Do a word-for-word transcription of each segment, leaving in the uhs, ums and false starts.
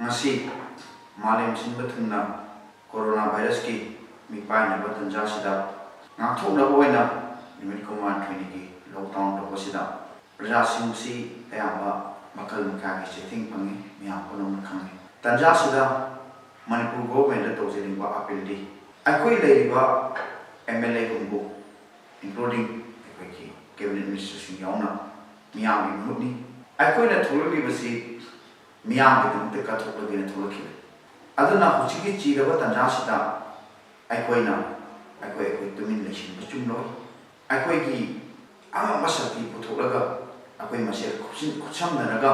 ꯉꯁꯤ ꯃꯥꯂꯦꯝ ꯁꯤꯟꯕ ꯊꯨꯡꯅ ꯀꯣꯔꯣꯅꯥ ꯚꯥꯏꯔꯁꯀꯤ ꯃꯤꯄꯥꯏꯅꯕ ꯇꯟꯖꯥꯁꯤꯗ ꯉꯥꯛꯊꯣꯛꯅꯕ ꯑꯣꯏꯅ ꯅꯨꯃꯤꯠ ꯀꯨꯟꯃꯥꯊꯣꯏꯅꯤꯒꯤ ꯂꯣꯛꯗꯥꯎꯟ ꯇꯧꯕꯁꯤꯗ ꯄ꯭ꯔꯖꯥꯁꯤꯡꯁꯤ ꯑꯌꯥꯝꯕ ꯃꯈꯜ ꯃꯈꯥꯒꯤ ꯆꯩꯊꯦꯡ ꯐꯪꯉꯤ, ꯃꯌꯥꯝ ꯄꯨꯝꯅꯃꯛꯅ ꯈꯪꯉꯤ꯫ ꯇꯟꯖꯥꯁꯤꯗ ꯃꯅꯤꯄꯨꯔ ꯒꯣꯚꯔꯟꯃꯦꯟꯗ ꯇꯧꯖꯅꯤꯡꯕ ꯑꯄꯤꯜꯗꯤ, ꯑꯩꯈꯣꯏ ꯂꯩꯔꯤꯕ ꯑꯦꯝ ꯑꯦꯜ ꯑꯦ ꯒꯨꯝꯕꯨ, including ꯑꯩꯈꯣꯏꯒꯤ ꯀꯦꯕꯤꯅꯦꯠ ꯃꯤꯅꯤꯁꯇꯔꯁꯤꯡ ꯌꯥꯎꯅ, ꯃꯤꯌꯥꯝꯒꯤ ꯃꯍꯨꯠꯅꯤ꯫ ꯑꯩꯈꯣꯏꯅ ꯊꯣꯛꯂꯛꯂꯤꯕꯁꯤ ꯃꯤꯌꯥꯝꯒꯤꯗꯃꯛꯇ ꯀꯠꯊꯣꯛꯂꯒꯦꯅ ꯊꯣꯛꯂꯛꯈꯤꯕꯅꯤ꯫ ꯑꯗꯨꯅ ꯍꯧꯖꯤꯛꯀꯤ ꯆꯤꯔꯕ ꯇꯟꯖꯥꯁꯤꯗ ꯑꯩꯈꯣꯏꯅ, ꯑꯩꯈꯣꯏ, ꯑꯩꯈꯣꯏ ꯇꯨꯃꯤꯟ ꯂꯩꯁꯤꯟꯕ ꯆꯨꯝꯂꯣꯏ꯫ ꯑꯩꯈꯣꯏꯒꯤ ꯑꯉꯝꯕ ꯁꯛꯇꯤ ꯄꯨꯊꯣꯛꯂꯒ ꯑꯩꯈꯣꯏ ꯃꯁꯦꯜ ꯈꯨꯠꯁꯤꯟ-, ꯈꯨꯠꯁꯝꯅꯔꯒ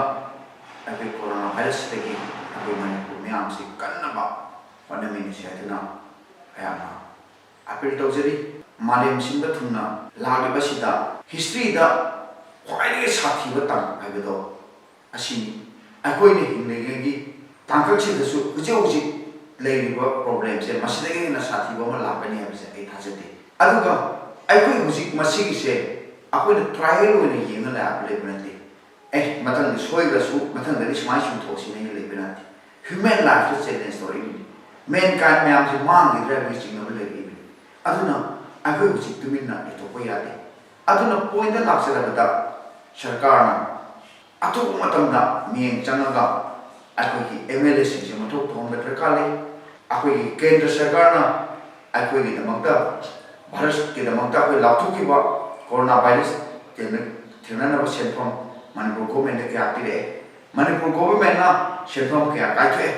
ꯑꯩꯈꯣꯏ ꯀꯣꯔꯣꯅꯥ ꯚꯥꯏꯔꯁꯁꯤꯗꯒꯤ ꯑꯩꯈꯣꯏ ꯃꯅꯤꯄꯨꯔ ꯃꯤꯌꯥꯝꯁꯤ ꯀꯟꯅꯕ ꯍꯣꯠꯅꯃꯤꯟꯅꯁꯤ ꯍꯥꯏꯗꯨꯅ ꯑꯩꯍꯥꯛꯅ ꯑꯄꯤꯜ ꯇꯧꯖꯔꯤ꯫ ꯃꯥꯂꯦꯝ ꯁꯤꯟꯕ ꯊꯨꯡꯅ ꯂꯥꯛꯂꯤꯕꯁꯤꯗ ꯍꯤꯁꯇ꯭ꯔꯤꯗ ꯈ꯭ꯋꯥꯏꯗꯒꯤ ꯁꯥꯊꯤꯕ ꯇꯥꯡꯀꯛ ꯍꯥꯏꯕꯗꯣ ꯑꯁꯤꯅꯤ꯫ ꯑꯩꯈꯣꯏꯅ ꯍꯤꯡꯂꯤꯉꯩꯒꯤ ꯇꯥꯡꯀꯛꯁꯤꯗꯁꯨ ꯍꯧꯖꯤꯛ ꯍꯧꯖꯤꯛ ꯂꯩꯔꯤꯕ ꯄ꯭ꯔꯣꯕ꯭ꯂꯦꯝꯁꯦ ꯃꯁꯤꯗꯒꯤ ꯍꯦꯟꯅ ꯁꯥꯊꯤꯕ ꯑꯃ ꯂꯥꯛꯀꯅꯤ ꯍꯥꯏꯕꯁꯦ ꯑꯩ ꯊꯥꯖꯗꯦ꯫ ꯑꯗꯨꯒ ꯑꯩꯈꯣꯏ ꯍꯧꯖꯤꯛ ꯃꯁꯤꯒꯤꯁꯦ ꯑꯩꯈꯣꯏꯅ ꯇ꯭ꯔꯥꯏꯌꯦꯜ ꯑꯣꯏꯅ ꯌꯦꯡꯉ ꯂꯥꯛꯄ ꯂꯩꯕ ꯅꯠꯇꯦ꯫ ꯑꯦ, ꯃꯊꯪꯗ ꯁꯣꯏꯈ꯭ꯔꯁꯨ ꯃꯊꯪꯗꯗꯤ ꯁꯨꯃꯥꯏꯅ ꯆꯨꯝꯊꯣꯛꯁꯤꯅ ꯂꯩꯕ ꯅꯠꯇꯦ꯫ ꯍ꯭ꯌꯨꯃꯦꯟ ꯂꯥꯏꯐꯇ ꯆꯦꯂꯦꯟꯖ ꯇꯧꯔꯛꯏꯕꯅꯤ꯫ ꯃꯦꯟꯀꯥꯏꯟ ꯃꯌꯥꯝꯁꯦ ꯃꯥꯡꯈꯤꯗ꯭ꯔꯥ ꯍꯥꯏꯕꯒꯤ ꯆꯤꯡꯅꯕ ꯂꯩꯔꯛꯏꯕꯅꯤ꯫ ꯑꯗꯨꯅ ꯑꯩꯈꯣꯏ ꯍꯧꯖꯤꯛ ꯇꯨꯃꯤꯟꯅ ꯂꯩꯊꯣꯛꯄ ꯌꯥꯗꯦ꯫ ꯑꯗꯨꯅ ꯄꯣꯏꯟꯗ ꯂꯥꯛꯆꯔꯕꯗ, ꯁꯔꯀꯥꯔꯅ ꯑꯊꯨꯕ ꯃꯇꯝꯗ ꯃꯤꯠꯌꯦꯡ ꯆꯪꯉꯒ ꯑꯩꯈꯣꯏꯒꯤ ꯑꯦꯝ ꯑꯦꯜ ꯑꯦꯁꯤꯡꯁꯦ ꯃꯊꯧ ꯇꯧꯍꯟꯕ ꯗꯔꯀꯥꯔ ꯂꯩ꯫ ꯑꯩꯈꯣꯏꯒꯤ ꯀꯦꯟꯗ꯭ꯔ ꯁꯔꯀꯥꯔꯅ ꯑꯩꯈꯣꯏꯒꯤꯗꯃꯛꯇ, ꯚꯥꯔꯠꯀꯤꯗꯃꯛꯇ ꯑꯩꯈꯣꯏ ꯂꯥꯎꯊꯣꯛꯈꯤꯕ ꯀꯣꯔꯣꯅꯥ ꯚꯥꯏꯔꯁ ꯊꯦꯡꯅ-, ꯊꯦꯡꯅꯅꯕ ꯁꯦꯟꯐꯝ ꯃꯅꯤꯄꯨꯔ ꯒꯣꯚꯔꯟꯃꯦꯟꯠꯇ ꯀꯌꯥ ꯄꯤꯔꯛꯑꯦ? ꯃꯅꯤꯄꯨꯔ ꯒꯣꯚꯔꯟꯃꯦꯟꯠꯅ ꯁꯦꯟꯐꯝ ꯀꯌꯥ ꯀꯥꯏꯊꯣꯛꯑꯦ?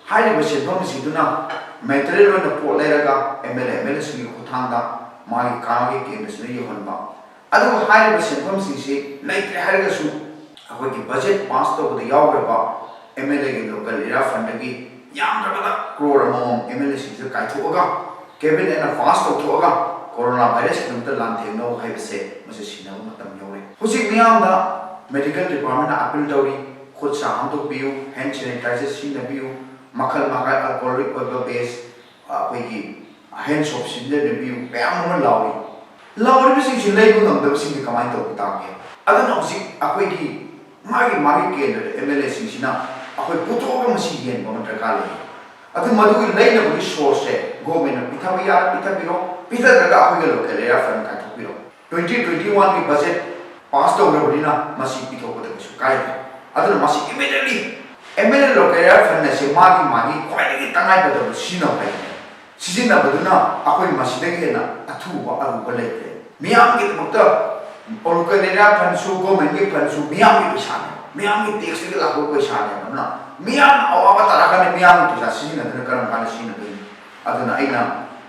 ꯍꯥꯏꯔꯤꯕ ꯁꯦꯟꯐꯝꯁꯤꯡꯗꯨꯅ ꯃꯦꯇꯔꯤꯌꯦꯜ ꯑꯣꯏꯅ ꯄꯣꯠ ꯂꯩꯔꯒ M L A, M L ꯑꯦꯁꯤꯡꯒꯤ ꯈꯨꯠꯊꯥꯡꯗ ꯃꯥꯒꯤ ꯀꯥꯒꯤ ꯀꯦꯟꯗ꯭ꯔꯁꯤꯗ ꯌꯧꯍꯟꯕ꯫ ꯑꯗꯨꯒ ꯍꯥꯏꯔꯤꯕ ꯁꯦꯟꯐꯝꯁꯤꯡꯁꯤ ꯂꯩꯇ꯭ꯔꯦ ꯍꯥꯏꯔꯒꯁꯨ, ꯑꯩꯈꯣꯏꯒꯤ ꯕꯖꯦꯠ ꯄꯥꯁ ꯇꯧꯕꯗ ꯌꯥꯎꯈ꯭ꯔꯕ ꯑꯦꯝ ꯑꯦꯜ ꯑꯦꯒꯤ ꯂꯣꯀꯦꯜ ꯑꯦꯔꯤꯌꯥ ꯐꯟꯗꯒꯤ ꯌꯥꯝꯗ꯭ꯔꯕꯗ ꯀ꯭ꯔꯣꯔ ꯑꯃꯃꯝ ꯑꯦꯝ ꯑꯦꯜ ꯑꯦꯁꯤꯡꯁꯤꯗ ꯀꯥꯏꯊꯣꯛꯑꯒ, ꯀꯦꯕꯤꯅꯦꯠꯅ ꯄꯥꯁ ꯇꯧꯊꯣꯛꯑꯒ ꯀꯣꯔꯣꯅꯥ ꯚꯥꯏꯔꯁꯀꯤꯗꯃꯛꯇ ꯂꯥꯟꯊꯦꯡꯅꯧ ꯍꯥꯏꯕꯁꯦ ꯃꯁꯤ ꯁꯤꯟꯅꯕ ꯃꯇꯝ ꯌꯧꯔꯦ꯫ ꯍꯧꯖꯤꯛ ꯃꯤꯌꯥꯝꯗ ꯃꯦꯗꯤꯀꯦꯜ ꯗꯤꯄꯥꯔꯠꯃꯦꯟꯠꯅ ꯑꯄꯤꯜ ꯇꯧꯔꯤ, ꯈꯨꯠ ꯁꯥ ꯍꯥꯝꯗꯣꯛꯄꯤꯌꯨ, ꯍꯦꯟ ꯁꯦꯅꯤꯇꯥꯏꯖꯔ ꯁꯤꯖꯤꯟꯅꯕꯤꯌꯨ, ꯃꯈꯜ ꯃꯈꯥ ꯑꯜꯀꯣꯍꯣꯂꯤꯛ ꯑꯣꯏꯕ ꯕꯦꯁ, ꯑꯩꯈꯣꯏꯒꯤ ꯍꯦꯟ ꯁꯣꯞ ꯁꯤꯖꯤꯟꯅꯕꯤꯌꯨ, ꯃꯌꯥꯝ ꯑꯃ ꯂꯥꯎꯔꯤ꯫ ꯂꯥꯎꯔꯤꯕꯁꯤꯡꯁꯤ ꯂꯩꯕ ꯉꯝꯗꯕꯁꯤꯡꯗꯤ ꯀꯃꯥꯏꯅ ꯇꯧꯕ ꯇꯥꯒꯦ? ꯑꯗꯨꯅ ꯍꯧꯖꯤꯛ ꯑꯩꯈꯣꯏꯒꯤ ꯃꯥꯒꯤ ꯃꯥꯒꯤ ꯀꯦꯟꯗ꯭ꯔꯗ ꯑꯦꯝ ꯑꯦꯜ ꯑꯦꯁꯤꯡꯁꯤꯅ ꯑꯩꯈꯣꯏ ꯄꯨꯊꯣꯛꯑꯒ ꯃꯁꯤ ꯌꯦꯟꯕ ꯑꯃ ꯗꯔꯀꯥꯔ ꯂꯩ꯫ ꯑꯗꯨ ꯃꯗꯨꯒꯤ ꯂꯩꯅꯕꯒꯤ source ꯁꯦ government ꯅ ꯄꯤꯊꯕ ꯌꯥꯔ ꯄꯤꯊꯕꯤꯔꯣ, ꯄꯤꯊꯗ꯭ꯔꯒ ꯑꯩꯈꯣꯏꯒꯤ local area fund ꯀꯥꯏꯊꯣꯛꯄꯤꯔꯣ꯫ Twenty twenty one ꯒꯤ budget pass ꯇꯧꯈ꯭ꯔꯕꯅꯤꯅ ꯃꯁꯤ ꯄꯤꯊꯣꯛꯄꯗ ꯀꯩꯁꯨ ꯀꯥꯏꯗꯦ꯫ ꯑꯗꯨꯅ ꯃꯁꯤ immediately M L A local area fund ꯑꯁꯤ ꯃꯥꯒꯤ ꯃꯥꯒꯤ ꯈ꯭ꯋꯥꯏꯗꯒꯤ ꯇꯉꯥꯏꯐꯗꯕ ꯁꯤꯖꯤꯟꯅꯧ ꯍꯥꯏꯕꯅꯤ꯫ ꯁꯤꯖꯤꯟꯅꯕꯗꯨꯅ ꯑꯩꯈꯣꯏ ꯃꯁꯤꯗꯒꯤ ꯍꯦꯟꯅ ꯑꯊꯨꯕ ꯑꯔꯨꯕ ꯂꯩꯇ꯭ꯔꯦ꯫ ꯃꯤꯌꯥꯝꯒꯤꯗꯃꯛꯇ local area fund ꯁꯨ, government ꯀꯤ fund ꯁꯨ ꯃꯤꯌꯥꯝꯒꯤ ꯄꯩꯁꯥꯅꯦ, ꯃꯤꯌꯥꯝꯒꯤ tax ꯇꯒꯤ ꯂꯥꯛꯄ ꯄꯩꯁꯥꯅꯦ꯫ ꯑꯗꯨꯅ ꯃꯤꯌꯥꯝꯅ ꯑꯋꯥꯕ ꯇꯥꯔꯀꯥꯟꯗ ꯃꯤꯌꯥꯝꯒꯤ ꯄꯩꯁꯥ ꯁꯤꯖꯤꯟꯅꯗꯨꯅ ꯀꯔꯝ ꯀꯥꯟꯗ ꯁꯤꯖꯤꯟꯅꯗꯣꯏꯅꯣ? ꯑꯗꯨꯅ ꯑꯩꯅ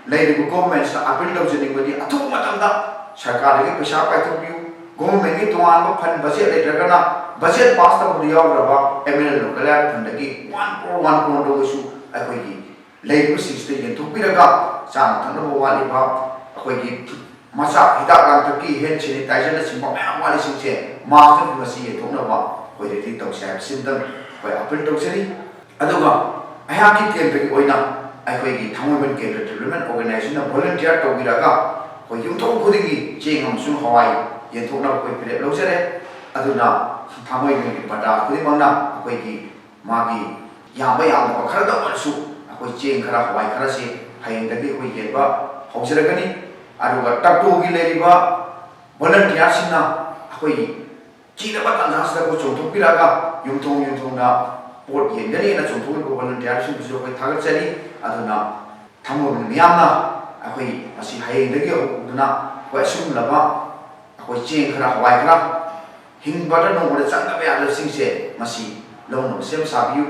ꯂꯩꯔꯤꯕ government ꯁꯤꯗ appeal ꯇꯧꯖꯅꯤꯡꯕꯗꯤ ꯑꯊꯨꯕ ꯃꯇꯝꯗ ꯁꯔꯀꯥꯔꯗꯒꯤ ꯄꯩꯁꯥ ꯀꯥꯏꯊꯣꯛꯄꯤꯌꯨ, government ꯀꯤ ꯇꯣꯉꯥꯟꯕ fund budget ꯂꯩꯇ꯭ꯔꯒꯅ budget pass ꯇꯧꯕꯗ ꯌꯥꯎꯈ꯭ꯔꯕ M L A local area fund ꯗꯒꯤ one crore, one crore ꯗ ꯑꯣꯏꯁꯨ ꯑꯩꯈꯣꯏꯒꯤ ꯂꯩꯔꯤꯕꯁꯤꯡꯁꯤꯗ ꯌꯦꯟꯊꯣꯛꯄꯤꯔꯒ ꯆꯥꯅ ꯊꯛꯅꯕ ꯋꯥꯠꯂꯤꯕ, ꯑꯩꯈꯣꯏꯒꯤ ꯃꯆꯥꯛ ꯍꯤꯗꯥꯛ ꯂꯥꯡꯊꯛꯀꯤ hand sanitizer ꯅꯆꯤꯡꯕ ꯃꯌꯥꯝ ꯋꯥꯠꯂꯤꯁꯤꯡꯁꯦ mass ꯇ ꯃꯁꯤ ꯌꯦꯟꯊꯣꯛꯅꯕ ꯑꯩꯈꯣꯏ ready ꯇꯧꯁꯦ ꯍꯥꯏꯕꯁꯤꯃꯇꯪ ꯑꯩꯈꯣꯏ appeal ꯇꯧꯖꯔꯤ꯫ ꯑꯗꯨꯒ ꯑꯩꯍꯥꯛꯀꯤ ꯀꯦꯟꯗ꯭ꯔꯒꯤ ꯑꯣꯏꯅ ꯑꯩꯈꯣꯏꯒꯤ ꯊꯥꯡꯃꯩꯕꯟ ꯀꯦꯟꯗ꯭ꯔ development organization ꯅ volunteer ꯇꯧꯕꯤꯔꯒ ꯑꯩꯈꯣꯏ ꯌꯨꯝꯊꯣꯡ ꯈꯨꯗꯤꯡꯒꯤ ꯆꯦꯡ ꯑꯃꯁꯨꯡ ꯍꯋꯥꯏ ꯌꯦꯟꯊꯣꯛꯅꯕ ꯑꯩꯈꯣꯏ ꯐꯤꯔꯦꯞ ꯂꯧꯖꯔꯦ꯫ ꯑꯗꯨꯅ ꯊꯥꯡꯃꯩꯕꯟꯒꯤ ꯄ꯭ꯔꯖꯥ ꯈꯨꯗꯤꯡꯃꯛꯅ ꯑꯩꯈꯣꯏꯒꯤ ꯃꯥꯒꯤ ꯌꯥꯝꯕ ꯌꯥꯝꯗꯕ ꯈꯔꯗ ꯑꯣꯏꯔꯁꯨ ꯑꯩꯈꯣꯏ ꯆꯦꯡ ꯈꯔ, ꯍꯋꯥꯏ ꯈꯔꯁꯤ ꯍꯌꯦꯡꯗꯒꯤ ꯑꯩꯈꯣꯏ ꯌꯦꯟꯕ ꯍꯧꯖꯔꯒꯅꯤ꯫ ꯑꯗꯨꯒ ꯇꯥꯛꯇꯣꯒꯤ ꯂꯩꯔꯤꯕ volunteer ꯁꯤꯡꯅ ꯑꯩꯈꯣꯏ ꯆꯤꯔꯕ ꯇꯥꯟꯖꯥꯁꯤꯗ ꯑꯩꯈꯣꯏ ꯆꯣꯡꯊꯣꯛꯄꯤꯔꯛꯑꯒ ꯌꯨꯝꯊꯣꯡ ꯌꯨꯝꯊꯣꯡꯗ ꯄꯣꯠ ꯌꯦꯟꯒꯅꯤꯅ ꯆꯣꯡꯊꯣꯛꯂꯤꯕ volunteer ꯁꯤꯡꯕꯨꯁꯨ ꯑꯩꯈꯣꯏ ꯊꯥꯒꯠꯆꯔꯤ꯫ ꯑꯗꯨꯅ ꯊꯥꯡꯃꯩꯕꯟ ꯃꯤꯌꯥꯝꯅ ꯑꯩꯈꯣꯏ ꯃꯁꯤ ꯍꯌꯦꯡꯗꯒꯤ ꯍꯧꯗꯨꯅ ꯑꯩꯈꯣꯏ ꯑꯁꯤꯒꯨꯝꯂꯕ ꯑꯩꯈꯣꯏ ꯆꯦꯡ ꯈꯔ, ꯍꯋꯥꯏ ꯈꯔ, ꯍꯤꯡꯕꯗ ꯅꯣꯡꯃꯗ ꯆꯪꯗꯕ ꯌꯥꯗꯕꯁꯤꯡꯁꯦ ꯃꯁꯤ ꯂꯧꯅꯕ ꯁꯦꯝ ꯁꯥꯕꯤꯌꯨ꯫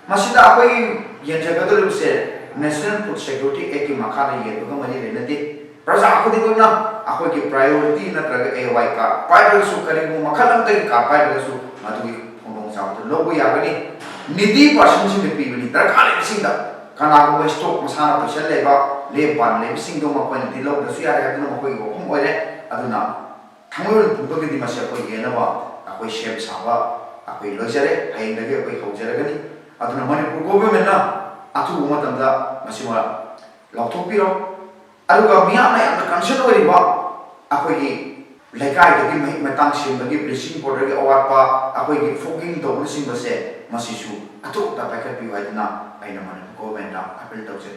ꯃꯁꯤꯗ ꯑꯩꯈꯣꯏꯒꯤ ꯌꯦꯟꯖꯒꯗꯧꯔꯤꯕꯁꯦ National Food Security Act ꯀꯤ ꯃꯈꯥꯗ ꯌꯦꯟꯕꯒ ꯃꯔꯤ ꯂꯩꯅꯗꯦ꯫ ꯄ꯭ꯔꯖꯥ ꯈꯨꯗꯤꯡꯃꯛꯅ ꯑꯩꯈꯣꯏꯒꯤ priority ꯅꯠꯇ꯭ꯔꯒ A Y card ꯄꯥꯏꯗ꯭ꯔꯒꯁꯨ, ꯀꯔꯤꯒꯨꯝꯕ ꯃꯈꯜ ꯑꯃꯠꯇꯒꯤ card ꯄꯥꯏꯗ꯭ꯔꯒꯁꯨ, ꯃꯗꯨꯒꯤ ꯈꯨꯗꯣꯡꯆꯥꯕꯗꯨ ꯂꯧꯕ ꯌꯥꯒꯅꯤ꯫ Needy person ꯁꯤꯡꯗ ꯄꯤꯕꯅꯤ, ꯗꯔꯀꯥꯔ ꯂꯩꯕꯁꯤꯡꯗ꯫ ꯀꯅꯥꯒꯨꯝꯕ stock ꯃꯁꯥꯅ ꯄꯩꯁꯥ ꯂꯩꯕ, ꯂꯦꯝ ꯄꯥꯟ ꯂꯩꯕꯁꯤꯡꯗꯣ ꯃꯈꯣꯏꯅꯗꯤ ꯂꯧꯗ꯭ꯔꯁꯨ ꯌꯥꯔꯦ ꯍꯥꯏꯗꯨꯅ ꯃꯈꯣꯏꯒꯤ ꯋꯥꯐꯝ ꯑꯣꯏꯔꯦ꯫ ꯑꯗꯨꯅ ꯊꯥꯡꯃꯩꯕꯟ ꯄꯨꯝꯕꯒꯤꯗꯤ ꯃꯁꯤ ꯑꯩꯈꯣꯏ ꯌꯦꯟꯅꯕ ꯑꯩꯈꯣꯏ ꯁꯦꯝ ꯁꯥꯕ ꯑꯩꯈꯣꯏ ꯂꯣꯏꯖꯔꯦ, ꯍꯌꯦꯡꯗꯒꯤ ꯑꯩꯈꯣꯏ ꯍꯧꯖꯔꯒꯅꯤ꯫ ꯑꯗꯨꯅ ꯃꯅꯤꯄꯨꯔ government ꯅ ꯑꯊꯨꯕ ꯃꯇꯝꯗ ꯃꯁꯤꯃ ꯂꯥꯎꯊꯣꯛꯄꯤꯔꯣ꯫ ꯑꯗꯨꯒ ꯃꯤꯌꯥꯝꯅ ꯌꯥꯝꯅ concern ꯑꯣꯏꯔꯤꯕ ꯑꯩꯈꯣꯏꯒꯤ ꯂꯩꯀꯥꯏꯗꯒꯤ ꯃꯍꯤꯛ ꯃꯇꯥꯡ ꯁꯦꯝꯕꯒꯤ bleaching powder ꯒꯤ ꯑꯋꯥꯠꯄ, ꯑꯩꯈꯣꯏꯒꯤ fogging ꯇꯧꯕꯅꯆꯤꯡꯕꯁꯦ ꯃꯁꯤꯁꯨ ꯑꯊꯨꯕꯗ ꯄꯥꯏꯈꯠꯄꯤꯌꯨ ꯍꯥꯏꯗꯨꯅ ꯑꯩꯅ ꯃꯅꯤꯄꯨꯔ ꯒꯣꯚꯔꯟꯃꯦꯟꯠꯇ ꯑꯥꯄꯤꯜ ꯇꯧꯖꯩ꯫